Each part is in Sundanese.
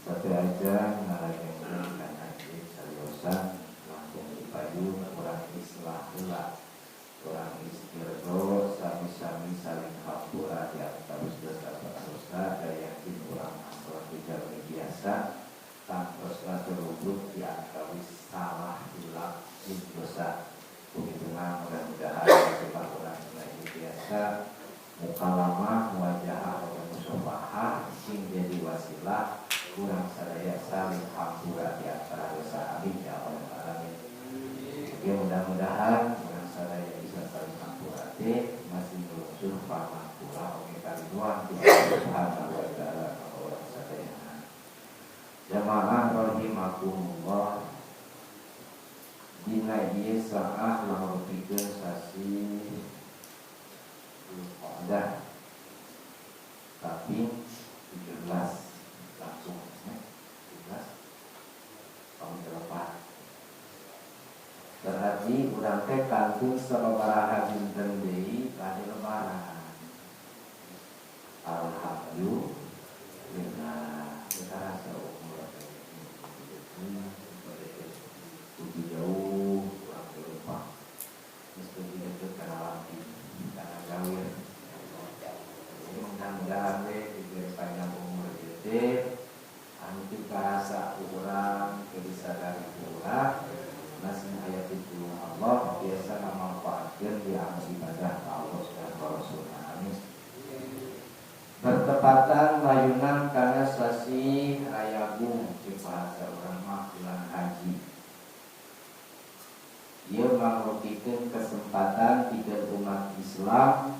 Sateuacan ngalajengkeun kana ieu cariosan langkung dipayun urang islah heula, urang istirdo, sami-sami saling hampura di antara dosa-dosa, da yakin urang salah jalmi biasa, tangtosna terubut di antawis salah hilap jeung dosa. Begitu mah mudah-mudahan kita urang ieu biasa mukalamah, muwajahah, atau musafahah sing jadi wasilah urang sadaya saling hampura di antara dosa. Amin ya rabbal alamin. Oke, mudah-mudahan urang sadaya bisa saling hampura teh masih ngelungsur pamangkula oge kariduan ti Allah Subhanahu wa Taala ka urang sadaya. Jamaah rahimakumullah, dina ieu saah mangrupikeun sasi Dzulqa'dah kaping 17 langsung ya, 17 tahun lepat, berarti urang teh kantun sababaraha dinten deui bade Lebaran. Alhamdulillah, kita rasa umur teh lebih jauh urang teh lupa geus lebih deket kana lampi, kana gawir. Jadi mudah-mudahan we diberi panjang umur ieu teh anu teu karasa urang, teu disadari urang, masih aya pitulung Allah biasa ngamanfaatkeun di anu ibadah ka Allah Subhanahu wa taala. Amin. Bertepatan mayunan kana sasi Rayagung, cek bahasa urang mah bulan haji. Ieu mangrupikeun kesempatan pikeun umat Islam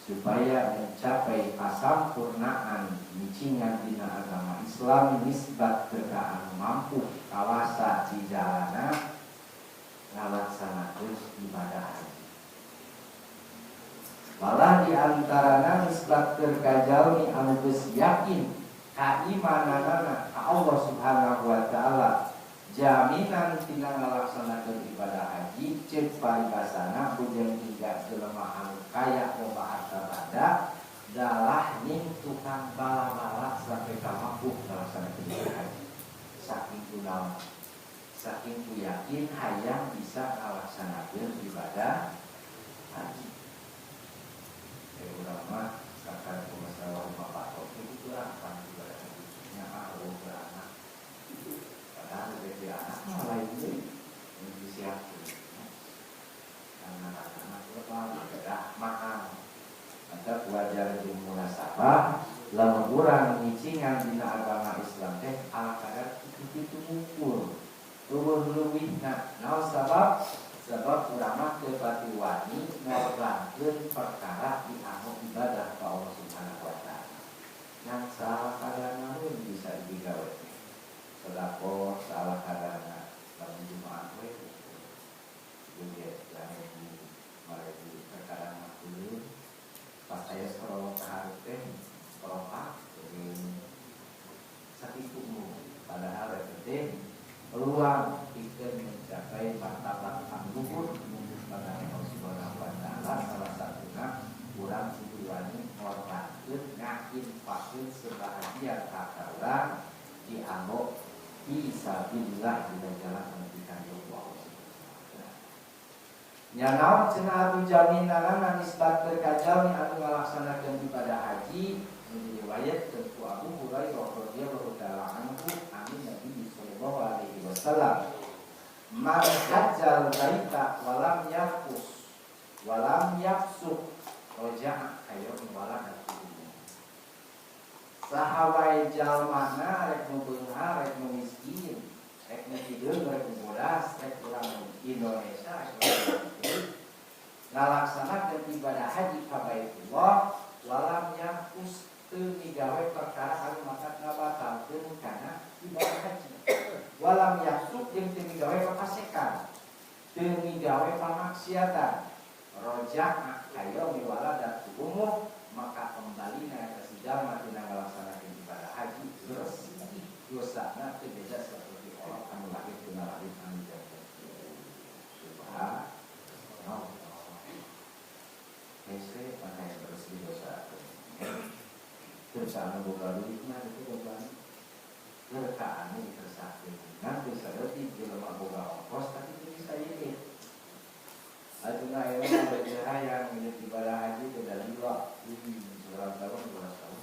supaya mencapai kasampurnaan nyicingan dina agama Islam nisbat ke anu mampu kawasa di jalana ngalaksanakeun ibadah haji. Malah diantarana nisbat ka jalmi anu geus yakin kaimananana ka Allah Subhanahu wa Taala, jaminan tina ngalaksanakeun ibadah haji, ceuk paribasana bujeng hingga jelema anu kaya loba harta banda dalah ning tukang bala-bala sampai ka mampu ngalaksanakeun ibadah haji, saking kunaon, saking ku yakin hayang bisa ngalaksanakeun ibadah haji. Urang mah sakar masalah rumah Pak itu kurang kan ibadah haji nya, ah beranak, padahal lebih anak mah lain deui yang disiapkeun karena anak lebah kedah mahal. Maka wajar jeung munasabah lamun urang nyicingan dina agama Islam teh ala kadar kitu-kitu ngukur leuwih leuwihna. Naon sabab? Sebab urang mah teu pati wani ngorbankeun perkara di anu ibadah ka Allah Subhanahu wa Taala. Ngan salah kadarna we bisa digawe sedekah, salah kadarna lamun Jumat we duit 2.000, 5.000, terkadang mah teu. Pas aya scroll ka hareup teh kelopak sakitu, padahal eta teh peluang pikeun mencapai martabat anu luhur pada Allah Subhanahu wa Taala. Salah satuna urang kudu wani ngorbankeun, ngainfakeun sebahagian harta urang dianggo fisabilillah, dina jalan anu dikandung Allah. Nya naon cenah atuh jaminanana nisbat ka jalmi anu ngalaksanakeun ibadah haji? Nu diriwayatkeun ku Abu Hurairah radhiyallahu taala anhu anin Nabi sallallahu alaihi wasallam, man hajjal baita walam yarfus walam yafsuq roja'a kayaumi waladathu ummuh. Saha wae jalmana, rek nu beunghar rek nu miskin, rek nu hideung rek nu bodas, rek urang Indonesia rek urang ngalaksanakeun ibadah haji ka Baitullah, walam yarfus, teu migawe perkara anu matak ngabatalkeun kana ibadah haji, walam yafsuq, jeung teu migawe papasekan, teu migawe pamaksiatan, roja'a kayaumi waladathu ummuh, maka kembali ka si jalma tina ngalaksanakeun ibadah haji bersih dosana, teu beda seperti orang anu lahir tina lahir anu janten. Subhanallah, hese mana yang bersih dosa. Terus anu boga duit mah itu boga Gerkaannya dikersakkeun. Ngan teu saeutik jelema boga ongkos tapi teu bisa ieu. Ajuna aya mah hayang menjadi ibadah haji teh dalila. Seberapa tahun, 12 tahun.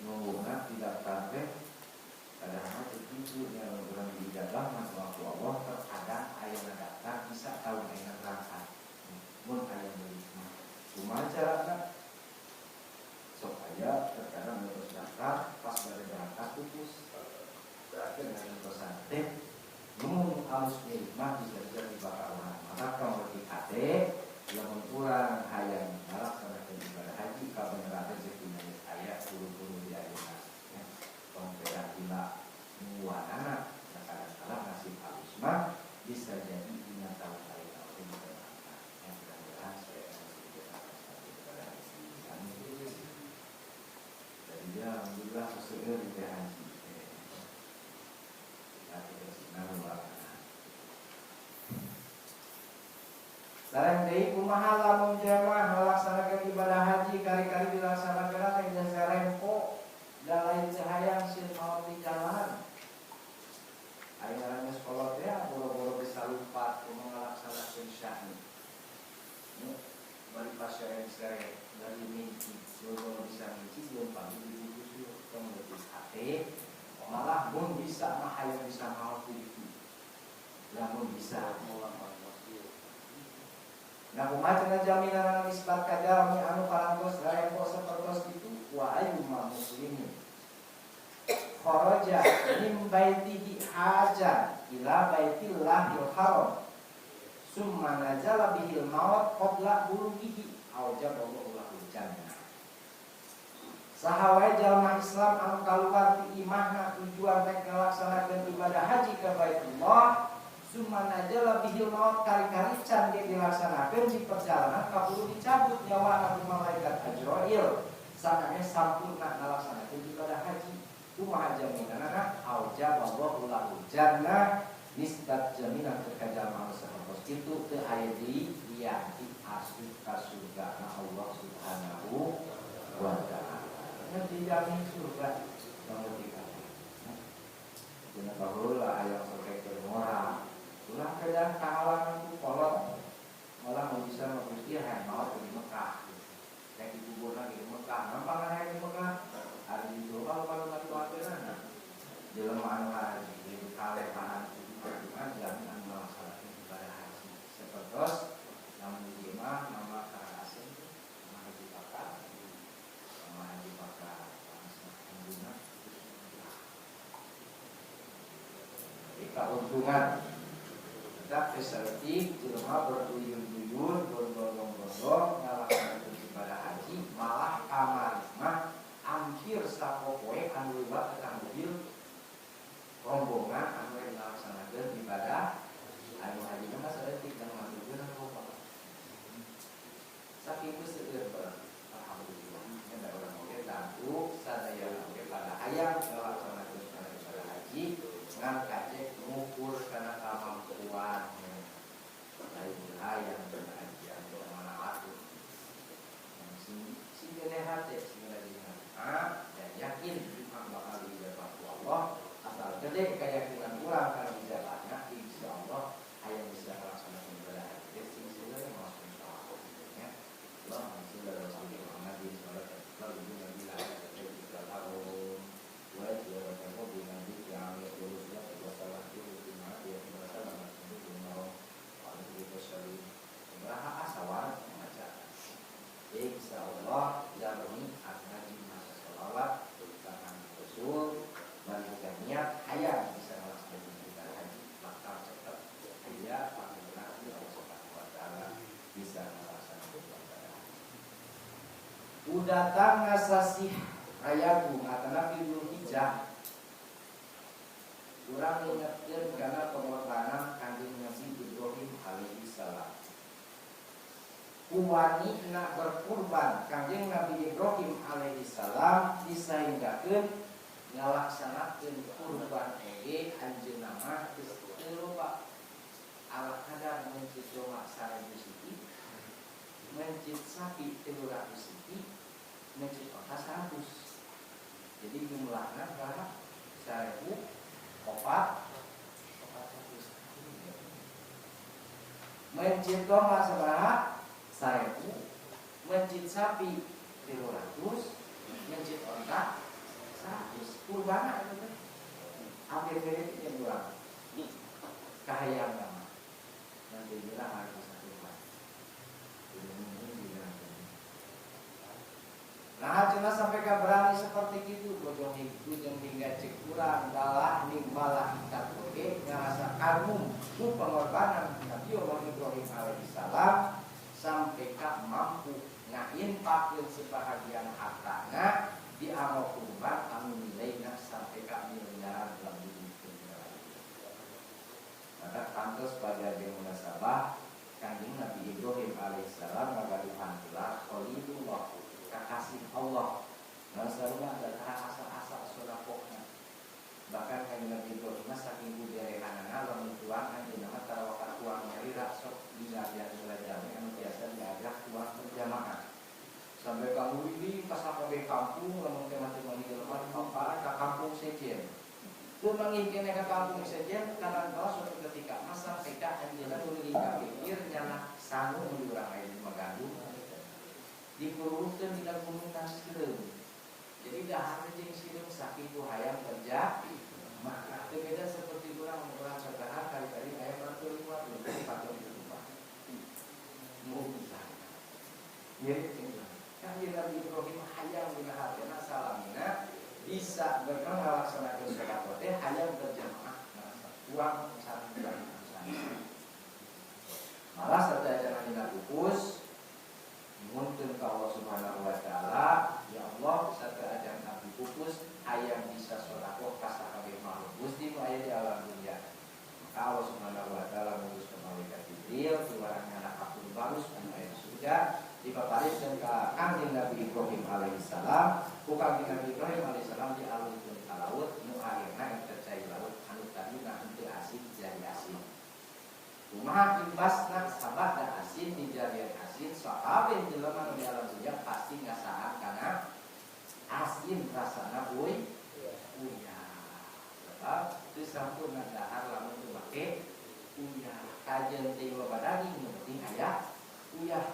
Nungguna tidak target. Padahal begitu yang urang diijabah mah waktu Allah terkadang aya daftar bisa tahun ayeuna berangkat. Mun aya milik mah. Kumaha carana? Sok aya terkadang terus daftar pas bade berangkat putus. Berarti dengan terusan teh mun alus milik mah bisa bisa dibakar urang. Maka kalau di hate lamun urang hayang ngalaksanakeun ibadah haji kabeneran rezekina geus aya buru-buru di ayeuna. Ya. Tong pedah gila nguanana kadang-kala nasib alus mah bisa jadi dina tahun ayeuna oge bisa berangkat. Ya, mudah-mudahan saya masih bisa melaksanakan ibadah haji. Amin. Jadi dia alhamdulillah seseueur di haji. Sareng deui kumaha lamun jamaah ngalaksanakeun ibadah haji kali-kali dilaksanakeun teh geus rempo da lain teu hayang sieun maot di jalan. Aya ngaranna sekolah teh boro-boro bisa lumpat kumaha ngalaksanakeun syahni. Bari pasere-sere dari mimpi boro-boro bisa mimpi belum pagi dibungkus tong leutik hate malah mun bisa mah hayang bisa maot di ditu. Lamun bisa. Nah, kumaha cenah jaminan anu nisbat ka jalmi anu parantos garempo sapertos kitu wa ayyuma muslimin kharaja min baitihi hajan ila baitillahil haram summa nazala bihil maut qabla bulughihi aujaballahu lahu jannah. Saha wae jalma Islam anu kaluar ti imahna tujuan rek ngalaksanakeun ibadah haji ka Baitullah summa najala bihil maut kali-kali can ge dilaksanakeun di perjalanan kaburu dicabut nyawa ku malaikat Azrail sakane sampurna ngalaksanakeun ibadah haji kumaha jaminanna aujaballahu lahu jannah nisbat jaminan ka jalma sapertos kitu teu aya deui lian ti asup ka surga na Allah Subhanahu wa taala. Nya dijamin surga nomor 3. Dina baheula aya sok ngora. Ulah kedah kahalangan ku kolot malah mau bisa mah Gusti hayang maot di Mekah. Rek dikuburna di Mekah, gampang hayang di Mekah. Ari dicoba kalau ngatuakeunana. Jelema anu haji di kalepahan itu mah jamin anu ngalaksanakeun ibadah haji. Sapertos lamun di mah mama ka asing mama haji pakar. Mama haji pakar langsung anjeunna. Jadi keuntungan tetap peserti jelema berduyun-duyun berbondong-bondong ngalaksanakeun ibadah haji malah kamari mah hampir sapopoe anu lewat eta mobil rombongan anu rek ngalaksanakeun ibadah anu haji mah saeutik dan ngatukeun anu loba. Sakitu seueur alhamdulillah nya da urang oge tangtu sadaya oge pada hayang ngalaksanakeun ibadah haji ngan kacek ngukur kana kamampuan lain hayang berhajian mana atuh sing sing hate sing rajin dan yakin imam bakal diijabah ku Allah asal gede keyakinan urang kana ijabahna insyaallah hayang bisa melaksanakan ibadah haji sing seueur masuk insyaallah ya Allah shalli ala Muhammadin sallallahu alaihi wa sallam wa insyaallah jalmi ngaji masa sholawat tangan Rasul balik niat hayang bisa melaksanakan ibadah haji bakal cepet aya panggilan Allah Subhanahu wa taala bisa melaksanakan ibadah haji. Udatang ngasasih rayaku ngatana Dzulhijjah urang ngingetkeun kana pengorbanan Kanjeng Nabi Ibrahim alaihi salam. Kuwani nak berkurban Kanjeng Nabi Ibrahim alaihi salam disahinggakeun ngalaksanakeun kurban oge anjeunna mah geus teu loba ala kadar mencit domba 1000 siki, mencit sapi 300 siki, mencit onta 100. Jadi jumlahnya berapa? 1.400. Mencit domba sabaraha? 1.000. Mencit sapi 300, mencit onta 100. Kurbana itu teh. Hampir mirip jeung urang. Kahayang mah. Nanti bilang harus satu kurban. Nah, cenah sampai ka berani seperti itu bojong itu jeung hingga cek urang dalah ning malaikat oge ngarasa kagum ku pengorbanan Nabi Allah Ibrahim alaihissalam sampai ka mampu ngainfakeun sebahagian hartana di amal kurban anu nilaina sampai ka miliaran lebih. Maka pantes pada munasabah Kanjeng Nabi Ibrahim alaihissalam ngagaduhan gelar Khalilullah, kakasih Allah. Nah, sarua ada asa-asa sodakohna. Bahkan Kanjeng Nabi Ibrahim saking buderehanana lamun tuang anjeunna mah tarawakan tuang nyalira sok dina biasa jame anu biasa diajak tuang berjamaah. Sampai kamu ini pas sampai kampung lamun teh mati mandi jelema di ka kampung sejen. Teu manggih keneh ka kampung sejen karena kalau suatu ketika masa sampai ka anjeunna nu pikir nyana sangu nu urang aya di Magandung. Dipurulkeun dina gunungan sireum. Jadi dahar jeung sireum saking ku hayang kerja maka teu beda seperti urang urang sadahar kali-kali aya batur liwat leuwih batur di rumah. Mau bisa. Mirip jeung urang. Kan Nabi Ibrahim hayang dina hatena salamina bisa berkah ngalaksanakeun sedekah teh hayang berjamaah ngarasa uang sareng malah sadaya dina pupus nyuhunkeun ka Allah Subhanahu wa taala, ya Allah sateuacan abdi pupus hayang bisa sedekah ka sakabeh makhluk Gusti nu aya di alam dunia. Maka Allah Subhanahu wa taala ngutus ka malaikat Jibril tularang anak abdul barus anu aya di surga dipaparikeun ka Kangjeng Nabi Ibrahim alaihissalam. Ku Kangjeng Nabi Ibrahim alaihissalam dialungkeun ka laut nu akhirna eta cai laut anu tadina henteu asin jadi asin. Kumaha imbasna sabada asin dijadian asin sakabeh jelema nu di alam dunia pasti ngasaan kana asin rasana euy uyah. Sebab teu sampurna dahar lamun teu make uyah. Kajeun teh loba daging nu penting aya uyah.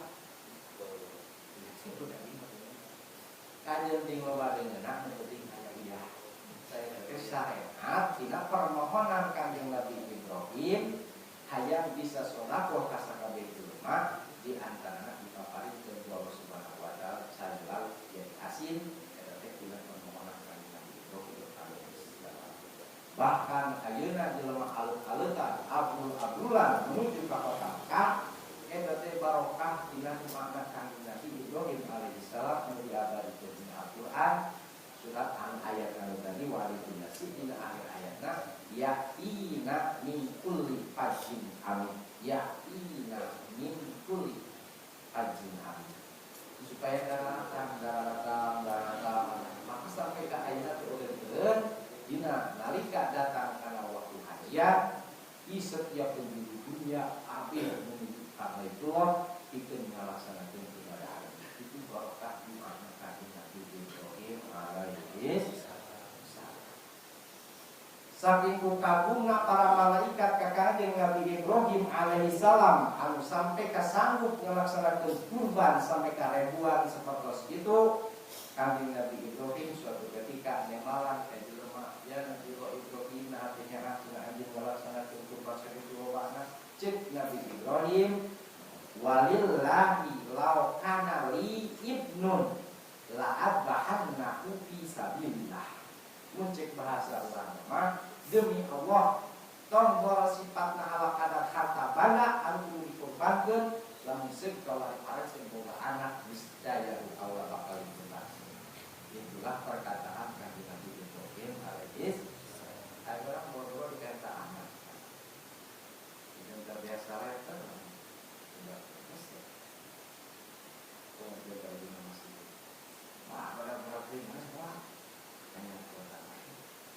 Kajeun teh loba deungeunna nu penting aya uyah. Saya teh syariat tina permohonan Kanjeng Nabi Ibrahim hayang bisa sedekah ka sakabeh jelema di antarana dipaparikeun ku Allah Subhanahu wa taala cai laut jadi asin eta teh tina permohonan Kanjeng Nabi Ibrahim alaihissalam. Bahkan ayeuna jelema alut-alutan abrul-abrulan menuju ka kota Mekah eta teh barokah tina semangat Kanjeng Nabi Ibrahim alaihissalam anu diabadikeun dina Al-Qur'an surat an ayat anu tadi walidina dina akhir ayatna ya'tina min kulli fajjin amin, ya'tina min kulli fajjin amin, supaya daratan daratan daratan maka sampai ke ayat teh udah dina nalika datang kana waktu hajian di setiap penjuru dunia abih menuju ka Baitullah pikeun ngalaksanakeun ibadah haji. Itu barokah di mana Kanjeng Nabi Ibrahim alaihi salam. Saking ku kagumna para malaikat ka Kanjeng Nabi Ibrahim alaihi salam anu sampai ka sanggup ngalaksanakeun kurban sampai ka ribuan sapertos itu, Kanjeng Nabi Ibrahim suatu ketika nemalan ka jelema, ya Nabi Ibrahim, nah artinya cenah anjeun ngalaksanakeun kurban sakitu lobana. Cek Nabi Ibrahim, walillahi law kana li ibnun la adbahannahu fi sabilillah. Mun cek bahasa urang mah demi Allah tong boro sifatna ala kadar harta banda anu kudu dikorbankeun, lamun seuk kaula arek sing boga anak niscaya Allah bakal dikorbankeun. Itulah perkataan Kanjeng Nabi Ibrahim alaihi salam. Ayo urang boro-boro dikata anak. Tidak biasa reta. Tidak biasa. Kemudian dari masih. Wah, pada berarti mas, wah, hanya kota.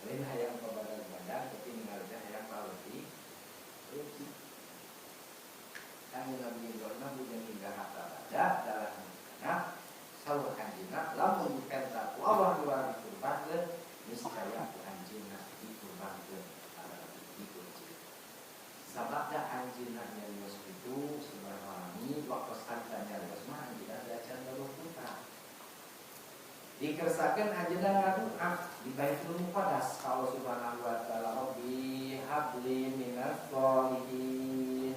Lain hayang kebadan badan, tapi ninggalnya hayang lebih. Lebih. Kanjeng Nabi Ibrahim punya hingga harta banda dalam anak saur anjeunna lamun dipenta ku Allah luar dikurbankeun niscaya ku anjeunna. dikorbankeun dikunci. Sababna anjeunna nyarios kitu sabaraha lami waktu harita nyarios mah anjeunna acan gaduh putra. Dikersakeun anjeunna ngadoa di Baitul Muqaddas ka Allah Subhanahu wa taala, Rabbi habli minas sholihin.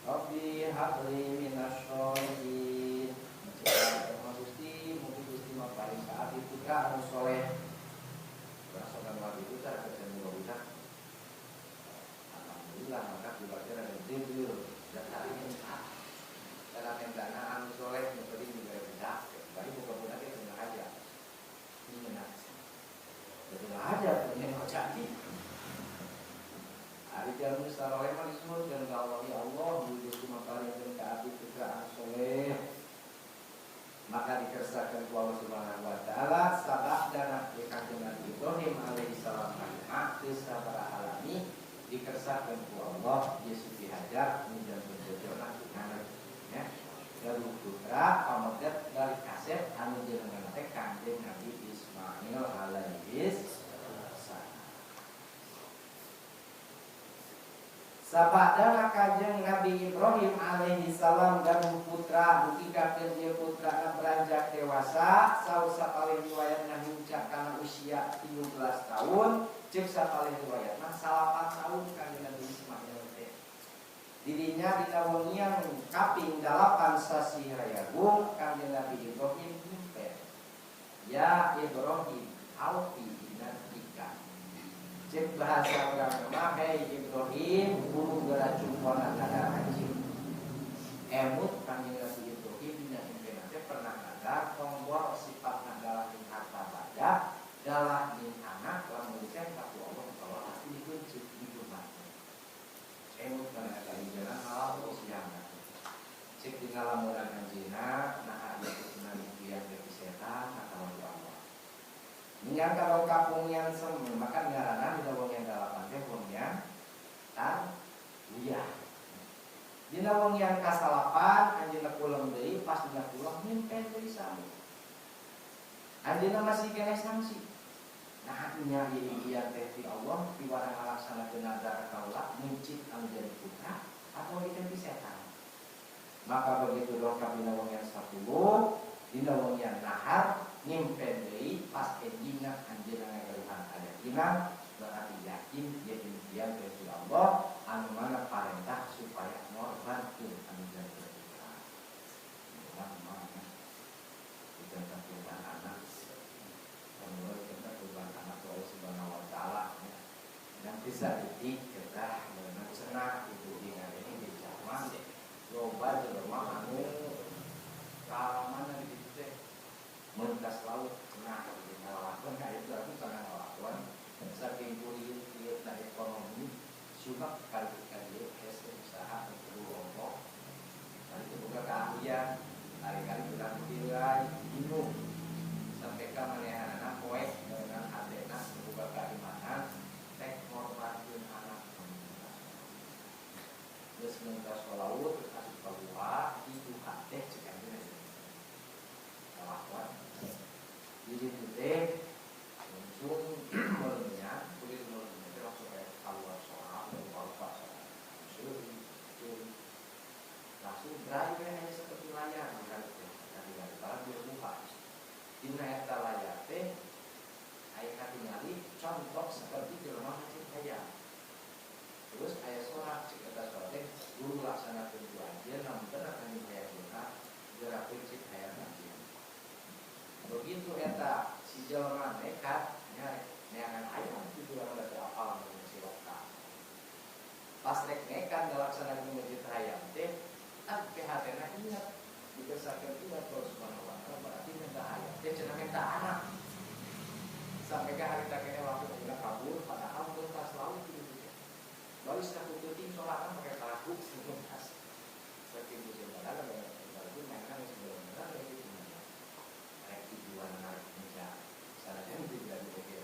Rabbi habli minas sholihin. Gusti, mugi Gusti mah paring ka abdi putra anu soleh. Urang sok anu putra kerja budak. Alhamdulillah maka dibaca ada jujur dan minta. Dalam mentana anu soleh nu penting dibere budak. Bari buka budak itu tengah aja. Ini jadi aja punya kok jadi. Ari jalmi saroleh mah disebutkeun ka Allah, ya Allah, Gusti mah paringkeun ka abdi putra anu soleh. Maka dikersakeun ku Allah Subhanahu wa taala sababdana di Kanjeng Nabi Ibrahim alaihi salam ngadoa teu sabaraha lami dikersakeun ku Allah Yesus dihajar minjamkeun bojona nganek ya gaduh putra pameget dari kasep anu jenengan teh Kanjeng Nabi Ismail alaihi salam. Sabadana Kanjeng Nabi Ibrahim alaihi salam gaduh putra dugi ka ieu putrana beranjak dewasa saur sapalih riwayatna hincak kana usia 13 tahun ceuk sapalih riwayatna 8 tahun Kanjeng Nabi Ismail teh. Dirinya dina wengian kaping 8 sasih Rayagung Kanjeng Nabi Ibrahim mimpi. Ya Ibrahim aufi binadzika. Cek bahasa urang mah, hei Ibrahim buru geura cumpona kadar anjing. Emut Kanjeng Nabi Ibrahim dina impena teh pernah ngadar tombol sifatna galah ning harta banda, galah ning anak lamun dicentak ku Allah bahwa pasti dikunci dikurbankeun. Emut kana eta jalan halal siang. Cek dina lamunan anjeunna naha ieu cenah impian teh setan atawa ku Allah. Minyak kalau kapungian semu maka ngaranna dina wengian dalapan teh wengian tarwiyah. Dina wengian kasalapan anjeunna kulem deui pas dina kulem mimpen deui sami. Anjeunna masih keneh sangsi. Nah nya ieu impian teh ti Allah piwarang ngalaksanakeun nazar kaula mencit anu jadi putra atau ieu teh setan. Maka begitu dongkap dina wengian 10 dina wengian nahar ngimpen deui pas enjingna anjeunna ngagaduhan kayakinan berarti yakin ieu impian teh ti Allah anu mana parentah supaya ngorbankeun anu jadi putra. Urang mah kita kurban anak, menurut kita kurban anak Allah Subhanahu wa taala ya. Dan bisa detik kita dengan cenah itu dengan ini di zaman loba jelema anu kalamana di ditu teh mentas laut cenah di ngalakuan ka itu aku sangat ngalakuan saking kuliah na ekonomi suka kali ieu hese usaha perlu ongkoh kali itu boga keahlian kali-kali urang nilai bingung sampai ka manehanana poek dengan hatena boga keimanan teh ngorbankeun anak geus mentas ka laut terus asup ka gua itu teh cek anjeunna ngalakuan di ditu teh langsung mulanya begitu mulanya teh langsung kayak keluar soal keluar soal langsung berani hanya seperti layar di dari dia buka dina eta layar teh aya katingali contoh seperti jelema ngacit hayam terus aya suara cek eta suara teh guru laksanakeun ku anjeun namun teu akan hayam geura peuncit hayam anjeun begitu eta si jelema nekat nya neangan hayam kitu urang da teu apal mun siloka pas rek nekat ngalaksanakeun masjid hayam teh ah PHT-na ingat dikesakeun ingat Allah Subhanahu wa taala berarti minta hayam teh cenah minta anak sampai ke hari takene waktu ayeuna kabur padahal mentas laut gitu teh baru saku peuting sorangan pakai perahu mentas saking musim padahal berarti mainan geus bener-bener gitu rek tujuan narik meja sanajan tidak dipikir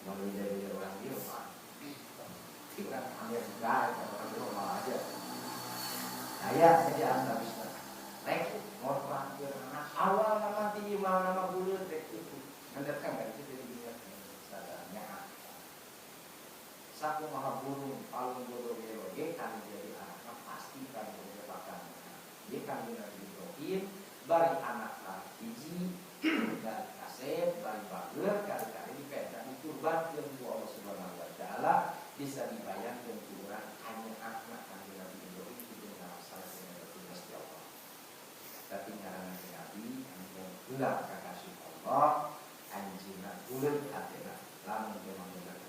mau jadi orang dia mah orang Amerika atau orang malah aja saya saja antar bisa rek ngorbankeun Sakumaha burung palung bodoh ge kan jadi anakna pasti kan bakal. Ieu Kanjeng Nabi Ibrahim bari anak hiji dari kasep bari bager kali-kali dipenta dikurbankeun ku Allah Subhanahu wa taala bisa dibayangkeun ku urang hanya anak Kanjeng Nabi Ibrahim itu ngalaksanakeun tugas di Allah. Tapi ngaranna Nabi anu gelar kakasih Allah anjeunna buleut hatena lamun memang bener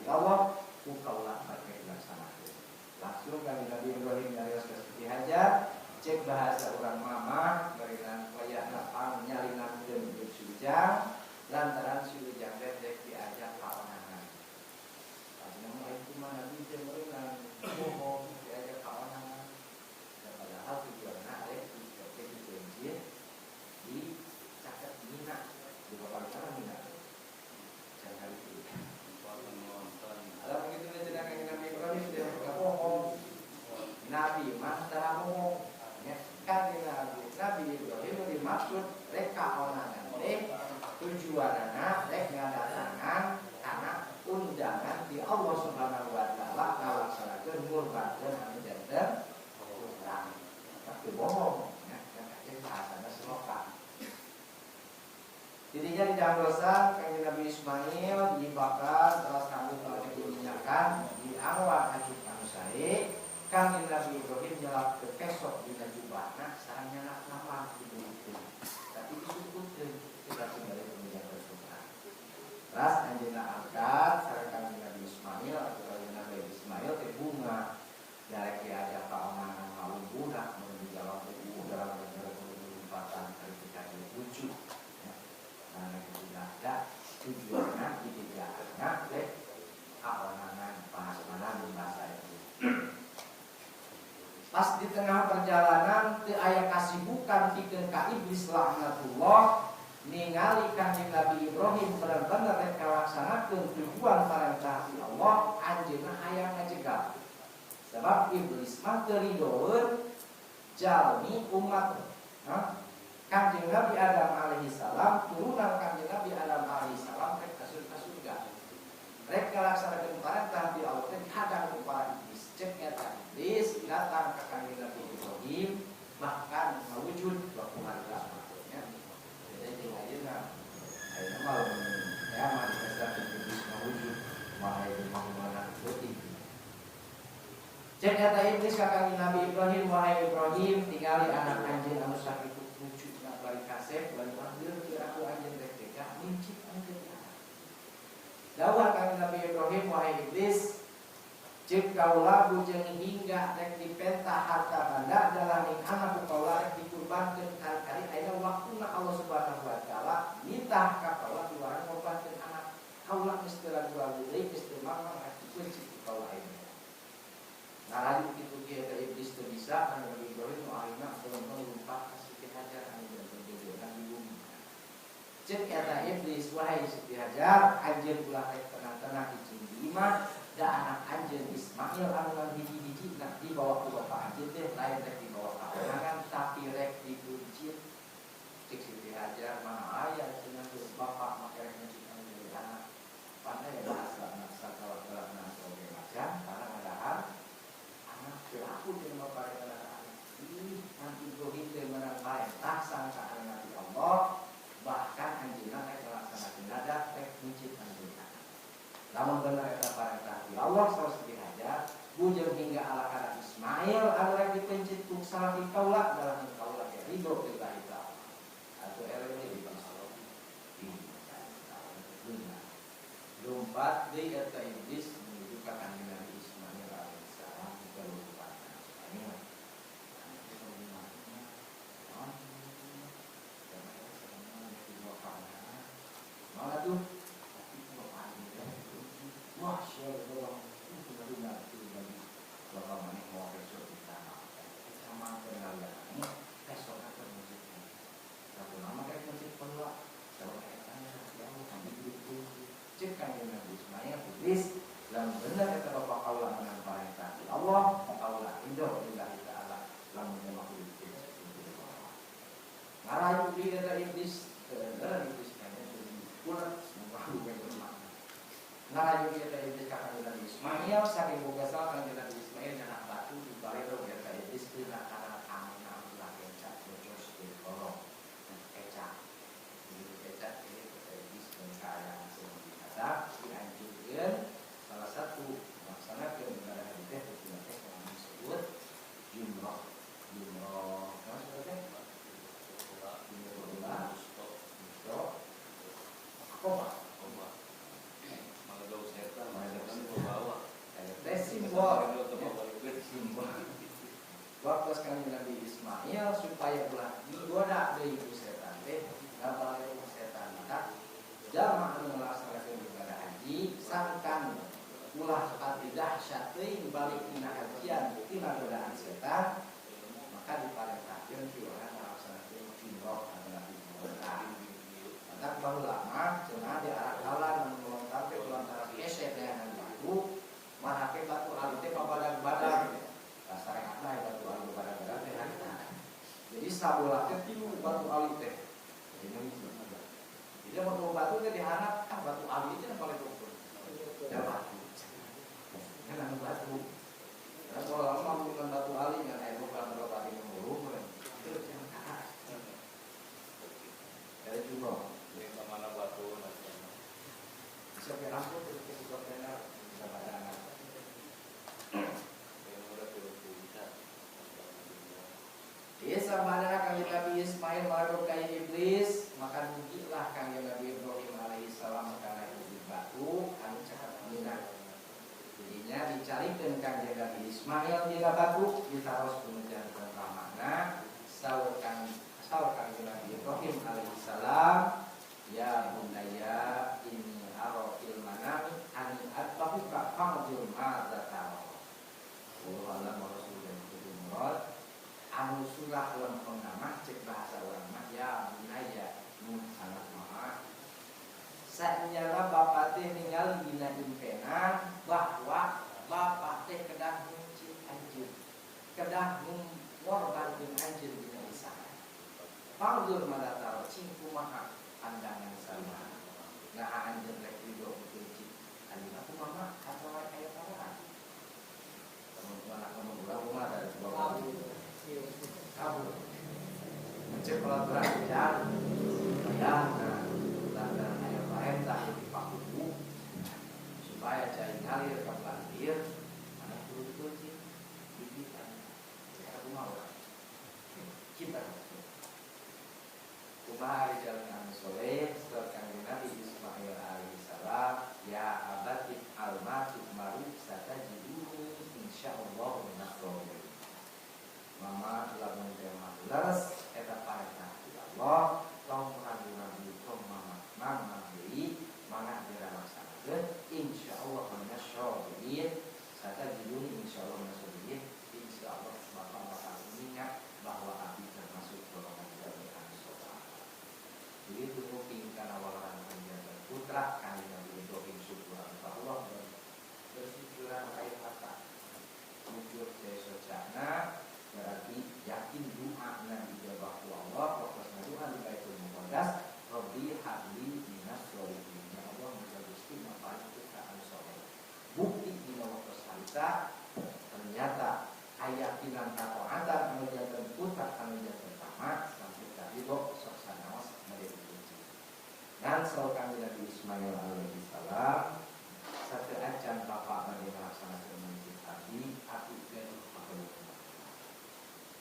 di Allah ku kaula bade dilaksanakeun. Langsung Kanjeng Nabi Ibrahim nyarios ka Siti Hajar cek bahasa urang mama barinan wayahna pang nyalinankeun hidup si Ujang lantaran si Ujang teh rek diajak kaonangan. Padahal mah itu mah Nabi teh meureunang bohong diajak kaonangan. Dan padahal tujuanna rek dipencit di caket Mina di bapak sana Mina. Jangan kali itu. Kalau begitu cenah Kanjeng Nabi Ibrahim dia bohong. Nabi mah tara bohong. Kanjeng Nabi Ibrahim dimaksud rek kaonangan teh tujuanana rek ngadatangan karena undangan di Allah Subhanahu wa taala ngalaksanakeun ngurbankeun anu janten putra. Tapi bohong ya, kan bahasana seloka. Jadinya di dangdosan Kanjeng Nabi Ismail dibakar terus kanggo diminyakan diangwan acuk anu sae. Kanjeng Nabi Ibrahim nyelap ke kesok dina jubahna sareng nyalap nama gitu. Tapi disukutkeun kita tinggal peminjam putra. Terus anjeunna angkat sareng Kanjeng Nabi Ismail atau Kanjeng Nabi Ismail teh bunga darek diajak kaonangan ngalumbuna mun dijawab teh dalam lompatan ketika dia lucu. Nah, tidak ada tujuannya tidak ada teh kaonangan bahasa bahasa itu. Pas di tengah perjalanan teu aya kasibukan pikeun ka iblis laknatullah ningali Kanjeng Nabi Ibrahim bener-bener rek ngalaksanakeun tujuan parentah ti Allah anjeunna hayang ngajegal. Sebab iblis mah teu ridoeun jalmi umat. Hah? Kanjeng Nabi Adam alaihi salam turunan Kanjeng Nabi Adam alaihi salam rek ka surga. Rek ngalaksanakeun parentah ti Allah teh dihadang ku para iblis. Cek eta iblis datang ke Kanjeng Nabi Ibrahim bahkan mawujud waktu harga maksudnya. Jadi jeung ayeuna ayeuna mah lamun ya manifestasi iblis mawujud mah aya mana peuting. Cek eta iblis ka Kanjeng Nabi Ibrahim, wahai Ibrahim tingali anak anjeun anu sakitu lucuna bari kasep bari panggil kira ku anjeun rek tega mincit anjeun. Dawuh Kanjeng Nabi Ibrahim, wahai iblis ceuk kaula bujeng hingga rek dipenta harta banda dalamin anak ku kaula rek dikurbankeun kali-kali ayeuna waktuna Allah Subhanahu wa taala nitah ka kaula diwarang ngorbankeun anak kaula geus teu ragu-ragu deui geus teu mamang rek dipencit ku kaula ayeuna. Nah, kitu kieu eta iblis teu bisa Kanjeng Nabi Ibrahim nu akhirna tolong lumpat ka Siti Hajar anu janten jodohna di bumi. Ceuk eta iblis, wahai Siti Hajar anjeun ulah rek tenang-tenang cicing di imah da anak anjeun Ismail anu ngan hiji-hiji nah dibawa ku bapak anjeun teh lain rek dibawa ka konangan tapi rek dikuncit. Cek Siti Hajar mana aya cenah bapak make rek mencit anu jadi anak. Pandai bahasa anak sakalak-kalakna oge macan karena ngadahar anak teu aku jeung bapak rek ngadahar anak. Ih, nanti Ibrahim teh menang parentah sangkaan Nabi Allah bahkan anjeunna rek ngalaksanakeun dadak rek mencit anjeunna. Lamun bener eta parentah ti Allah saos Siti Hajar bujeng hingga ala kana Ismail anu rek dipencit ku salaki kaula dalam kaula ge ridho lillahi ta'ala. Atau eleh di lompat deui eta iblis menuju ka Kanjeng Nabi Ismail alaihissalam ke lompat Ismail. Mana tuh? Wah, siapa itu benar itu bagi bapak mana mau besok kita sama kenal ya ini besok akan masjid. Tapi lama kayak masjid perlu kalau kayak tanya ya Allah kami itu cek Kanjeng Nabi Ismail iblis lamun bener eta bapak kaula menang parentah ti Allah kaula ridho lillahi ta'ala lamun memang itu ngarayu di eta iblis bener iblis kayaknya jadi kuat malu kayak bermakna. Ngarayu ieu teh iblis ka Kanjeng Nabi Ismail saking boga salah Kanjeng Nabi Ismail nyanak batu di balero eta iblis dina kana amna ulah keca cocos di kolong. Keca. Begitu keca ieu teh iblis kaayaan sing dihadap dianjurkeun salah satu melaksanakeun ibadah haji teh teh disebut jumroh. Jumroh naon sebutnya? Jumroh Jumroh Akobah. Simbol, simbol. Waktu sekali Nabi Ismail supaya ulah digoda deui ku setan teh, ngabale setan tak jalma anu ngalaksanakeun ibadah haji sangkan ulah pati dahsyat teuing balik tina hajian tina godaan setan, maka diparentahkeun ti urang ngalaksanakeun jumroh anu Nabi Muhammad. Maka baheula mah cenah di arah kalan anu ngelontar teh lontaran hese neangan batu marake batu ali teh pabadag-badag. Sareatna batu ali pabadag-badag teh harita. Jadi sabolah teh tilu batu ali teh. Jadi batu batu teh diharap ah batu ali teh paling ukur. Da batu. Kan anu batu. Karena kalau lama bukan batu ali ngan aya bukan batu ali mulu. Terus yang ka. Dari jumroh. Mana batu bisa ke rambut itu ke kontainer bisa pada anak. Iya sama kanjeng Nabi Ismail maruk ka iblis maka rugilah kanjeng Nabi Ibrahim alaihi salam kana hiji batu anu cakap mina. Jadinya dicarikan kanjeng Nabi Ismail dina batu ditaros kemudian ke ramana saur kanjeng Nabi Ibrahim alaihi salam ya bunaya ini aro fil manami ani atbahuka fangzur madza tara. Wallahu a'lam wa rasulullah anu surah lempeng nama cek bahasa urang mah ya bunaya nu sangat maha. Sanyana bapak teh ningali dina impenan bahwa bapak teh kedah nyuci anjeun, kedah ngorbankeun anjeun dina isana. Fangzur madza tara cing kumaha pandangan sama. Nah anjeun rek ridho kunci anjeun aku mama atau aya tawaran. Teman-teman aku ngomong urang dari sebuah kabur. Mencek peraturan jalan. Ya, nah, lantaran aya parentah di pakubu supaya cai ngalir ka banjir, mana kudu dikunci dibitan. Ya kumaha urang. Kita kumaha ari jalan anu soleh saur kanjeng Nabi Ismail alaihi salam ya abati alma tukmaru satajiduni insyaallah minas sholihin. Mama lamun teh leres eta parentah ti Allah tong ragu-ragu tong mama mama deui mangga diralaksanakeun insyaallah minas sholihin satajiduni insyaallah minas sholihin. Insyaallah bapak bakal ingat bahwa abdi termasuk golongan jalmi anu soleh. Jadi tunggu karena walaran panjang putra kali Nabi Ibrahim syukuran Allah dan bersyukuran air mata. Mujur jaya socana berarti yakin doa Nabi dijawab Allah. Waktu doa di Baitul Muqaddas, Rabbi habli minas sholihin. Ya Allah muga Gusti maparin putra anu soleh. Bukti dina waktu harita ternyata ayakinan kataatan anu janten putra anu janten tamat sampai karidho sok sanaos bade dikunci. Dan saur kanjeng Nabi Ismail alaihi salam satu acan bapak bade ngalaksanakeun masjid abdi abdi gaduh pakeun.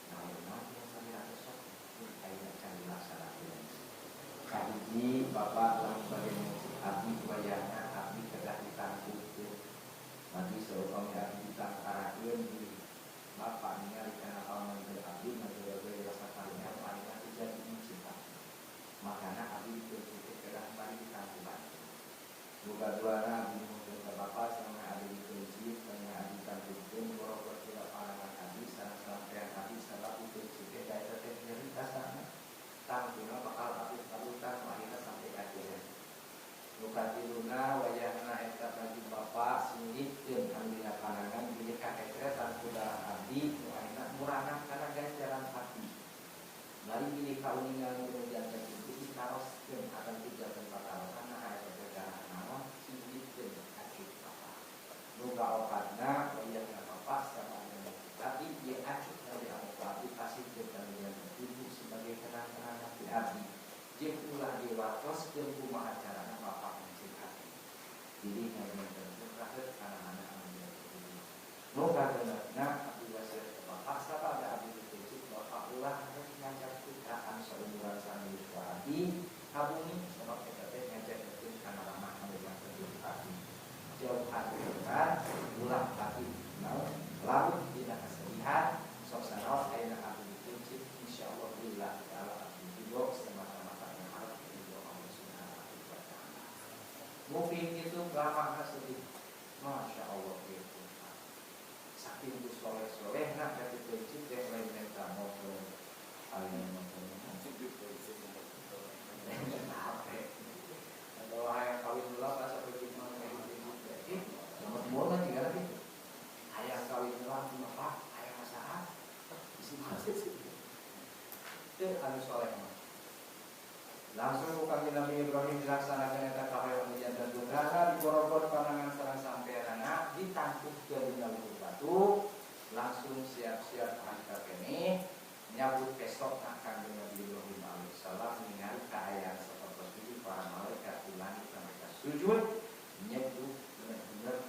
Nah, yang biasa sok aya can dilaksanakeun. Kahiji bapak lamun bade masjid abdi wayahna abdi kedah ditangkukeun. Mati saupami abdi ditangkarakeun di bapak ningali kana pamanggil abdi ngageroge rasa karunya palingan teu jadi masjid abdi. Makana abdi dikunci kedah bari ditangkuban. Buka duana abdi nyuhunkeun ka bapak sama abdi dikunci sama abdi ditangkukeun boro-boro teu panangan abdi sareng sampean abdi sabab dikunci teh da eta teh nyeri rasana. Tangtuna bakal abdi kalutan akhirna sampai ka akhir. Buka tiluna wayahna eta baju bapak singgihkeun anu dina panangan bilih kakekretan ku darah abdi nu ayeuna muranah kana ganjaran Jeung ulah diwatoskeun kumaha carana bapak mencit hati. Jadi ngajentenkeun rahet kana anak anu jadi. Nu kagenepna abdi wasiat ka bapak sabada abdi dipencit bapak ulah rek ngajak putra anu saumuran sareng yuswa abdi ka bumi sabab eta teh ngajentenkeun kana ramah anu janten abdi. Jauhan pikiran ulah tapi naon larut dina kesedihan sok sanaos ayeuna abdi dipencit insyaallah billah taala abdi ridho semata-mata ngarep ridho Allah Subhanahu wa taala. Mungkin itu lama sedih. Masya Allah gitu. Saking ku soleh-solehna ka dipencit teh lain minta motor lain motor. HP. Atau hayang kawin ulah asa pergi mana dipencit teh. Nomor bola juga lagi. Hayang kawin ulah kumaha? Hayang masalah. Isi masih sih. Itu anu soleh mah. Langsung ku Kanjeng Nabi Ibrahim dilaksanakan eta kahoyong anu janten putrana diborobot panangan sareng sampeanana ditangkupkeun dina luhur batu langsung siap-siap angka keneh nyabut pesokna Kanjeng Nabi Ibrahim alaihissalam ningali kaayaan sapertos itu para malaikat di langit mereka sujud nyeduh bener-bener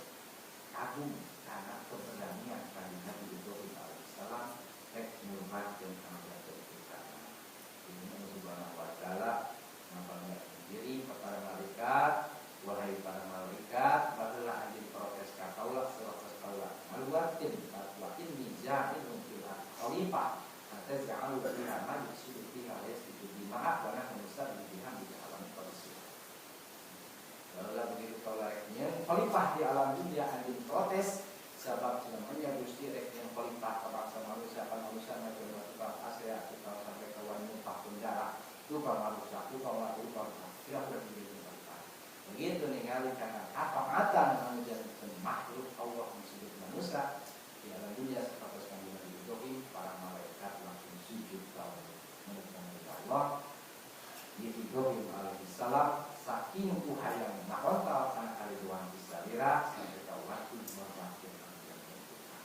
kagum karena keberanian Kanjeng Nabi Ibrahim alaihissalam rek ngurbankeun kana putrana. Ini Allah Subhanahu wa taala ngapamerkeun diri ka para malaikat, wahai para malaikat, baheula anjeun protes ka kaula selapas kaula ngaluarkeun fatwa inni ja'ilun fil ardi khalifah ataj'alu fiha man yufsidu fiha wa yasfiku dima'a wa nahnu nusabbihu bihamdika wa nuqaddisu. Baheula begitu kaula rek nyieun khalifah di alam dunia anjeun protes sabab cenah Gusti rek nyieun khalifah ka bangsa manusia ka manusia ngajelma tukang asea tukang sampai ka wani numpahkeun darah tukang marusak tukang tukang tidak berdiri khalifah. Begitu ningali karena kataatan anu janten makhluk Allah disebut manusia di alam dunia seperti Kanjeng Nabi Ibrahim para malaikat langsung sujud ka Allah. Di Ibrahim alaihissalam saking ku hayang makontal kana kariduan salira sampai ka waktu ngorbankeun anu janten putra.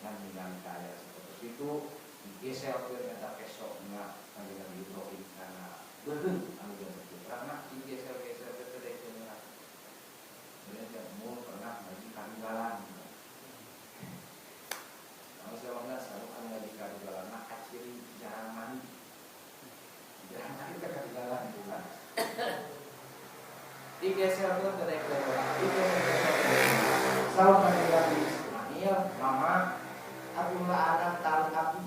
Ngan ningali kaayaan seperti itu digeser ke eta pesokna Kanjeng Nabi Ibrahim kana beuheung anu janten putrana digeser-geser ke teh dekeuna. Kemudian mau pernah ngaji karinggalan. Kalau saya selalu kan ngaji karinggalan mah kaciri jarang mandi. Jarang mandi ke karinggalan bukan. Digeser ke teh dekeuna, digeser-geser. Saur Kanjeng Nabi Ismail, mama atuh anak tali abdi.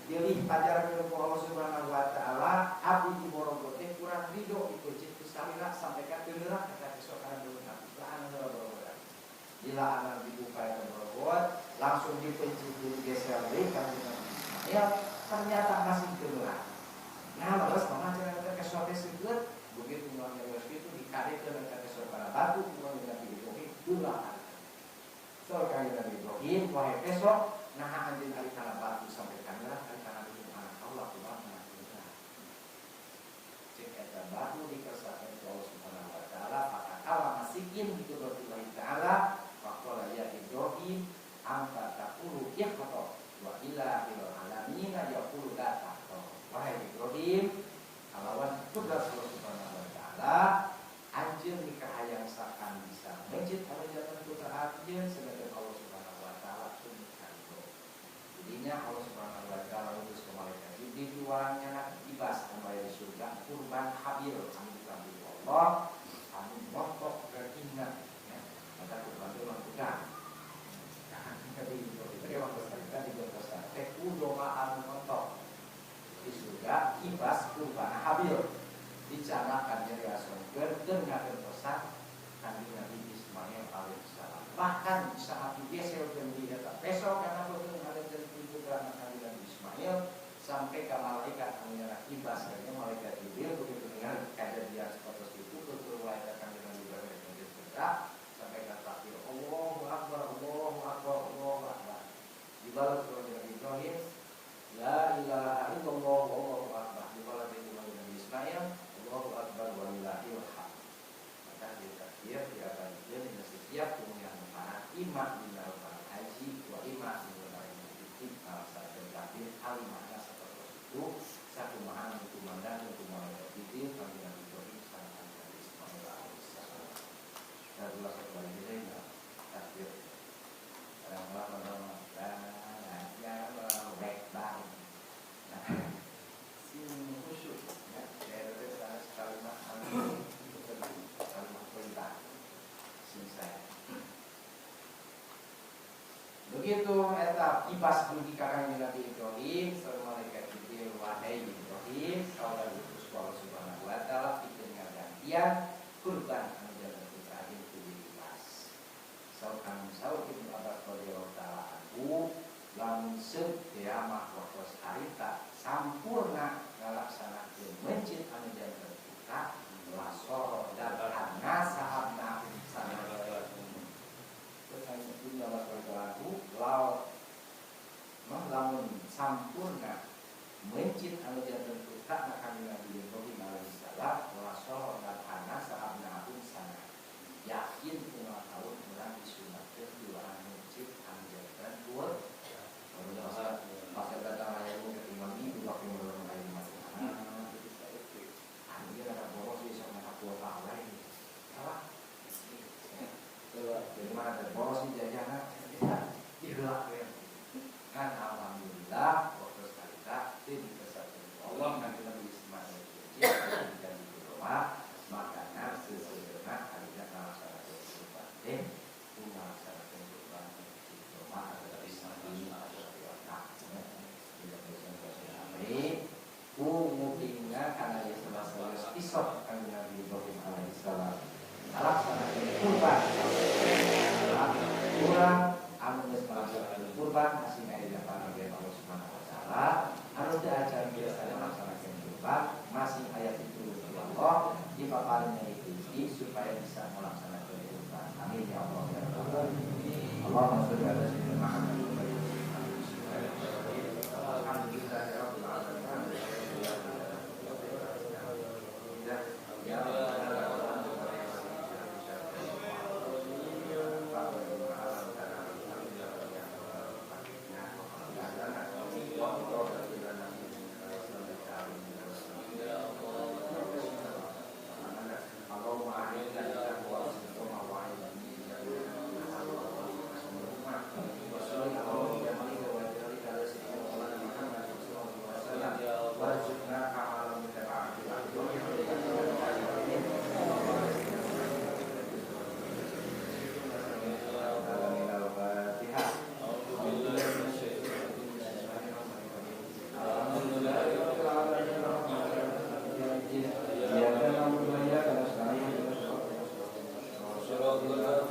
Bilih pajaran ku Allah Subhanahu wa taala abdi diborobot teh kurang ridho dipeuncit ku salira sampai ka teu neurak eta besok kana dulu abdi laan borobot. Bila anak dibuka eta borobot langsung dipencit digeser deui ka Nabi Ismail ternyata masih teu neurak. Nah, leres mama cenah teh kesot teh seukeut begitu ngomong itu dikadekeun eta kesot kana batu ku Nabi Ibrahim ulah. So kanjeng Nabi Ibrahim wahai pesok nah anjeun ari kana batu sampai kana ari kana beuheung anak Allah kumaha kana. Cek eta batu dikersakeun ku Allah Subhanahu wa taala fakala masikin bi qudratillah taala faqala ya Ibrahim anta taqulu ikhta wa ilahil alamin yaqulu la taqta. Wahai Ibrahim kalawan kudrat Allah Subhanahu wa taala anjeun mikahayang sakan bisa mencit anu janten putra anjeun sedangkan Allah Subhanahu wa taala sumikarido. Jadinya Allah Subhanahu wa taala utus ke malaikat Jibril warangnya ibas anu aya di surga kurban Habil anu dipanggil Allah anu montok dagingna ya. Maka kurban itu memang tukang. Nah, tapi itu waktu cerita di Bontosa teh domba anu montok di surga ibas kurban Habil dicanakan jadi asongkeun keur ngagentosan Kanjeng Nabi Ismail alaihissalam. Bahkan saat digeser di eta besok karena beuheung anu janten putra Kanjeng Nabi Ismail sampai ke malaikat anu nyanak ibas kayaknya malaikat Jibril begitu dengar kejadian seperti itu keur wae Kanjeng Nabi Ibrahim putra sampai ke takbir Allahu Akbar Allahu Akbar Allahu Akbar. Dibalas oleh Nabi Ibrahim la ilaha illallah wallahu akbar. Dibalas oleh Nabi Ismail Allahu Akbar walillahil hamd. Maka di takbir diabadikan dina setiap kemuliaan lebaran ima dina lebaran haji wa ima dina lebaran idul fitri saat takbir alimahna seperti itu sakumaha nu kumandang Kipas dugi ka Kangjeng Nabi Ibrahim saur malaikat Jibril wahai Ibrahim kaula diutus ku Allah Subhanahu wa taala pikeun ngagantian kurban anu janten putra anjeun ku dikipas. Saur kang saur Ibnu Abbas radhiyallahu taala anhu lamun seut kiamah waktu harita sampurna ngalaksanakeun mencit anu janten putra lasoro dan sahabna sana. Terus Ibnu Abbas radhiyallahu anhu laut lamun sampurna mencit anu janten putra na Kangjeng Nabi Ibrahim alaihi salam lasoro dan sahabna sana. Yakin unggal tahun urang disunatkeun duaan mencit anu janten putra. Pas datang aya nu ketinggalan ibu waktu ngulung aya masih ah ieu rada boros ieu sok mata kuota wae. Salah. Jadi mana teh boros sih jajanan diheula we. Kan alhamdulillah waktu sakalita teu dikesatkeun ku Allah Kanjeng Nabi Ismail kecil di rumah makana seseueurna harina ngalaksanakeun kurban teh ku ngalaksanakeun kurban di rumah atau di ku ngupingna kana ieu salah isok Kanjeng Nabi Ibrahim alaihi salam ngalaksanakeun kurban urang anu geus ngalaksanakeun kurban masih aya dina pangagian Allah Subhanahu wa taala anu teu acan biasa ngalaksanakeun kurban masih aya pitulung ti Allah dipaparin rezeki supaya bisa melaksanakan kurban. Amin ya Allah ya Rabbal alamin. Allahumma sholli ala sayyidina Muhammad wa ala alihi. Alhamdulillahirabbil alamin. Alhamdulillah.